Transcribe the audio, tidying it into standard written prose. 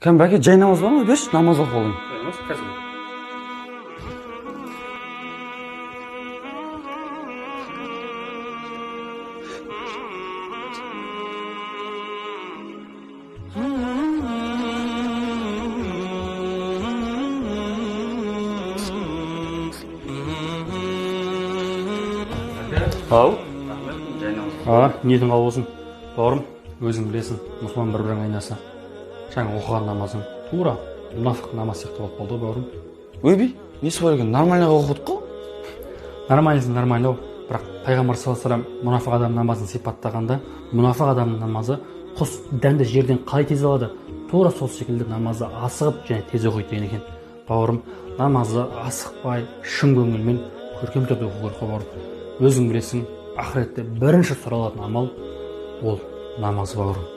Кәм, бәке, жай намаз бар ма? Берші, намаз оқып алайын. Намаз қазір. Ау. А, ниетің қабыл болсын. Бауырым, өзің білесің, мұсылман бір-бірінің айнасы. Жаңа оқыған намазың тура мұнафық намаз сияқты болып қалды ғой, бауырым. Ойбай, несі бар екен, нормально оқыдық қой. Нормальныйсың, нормально ау. Бірақ пайғамбар саллаллаху алейхи вассалам мұнафық адам намазын сипаттағанда, мұнафық адамның намазы құс дәнді жерден қалай тез алады, тура сол секілді намазды асығып және тез оқиды деген екен. Бауырым, намазды асықпай, шын көңілмен көркем түрде оқу керек қой, бауырым. Өзің білесің, ақыретте бірінші сұралатын амал ол намаз, бауырым.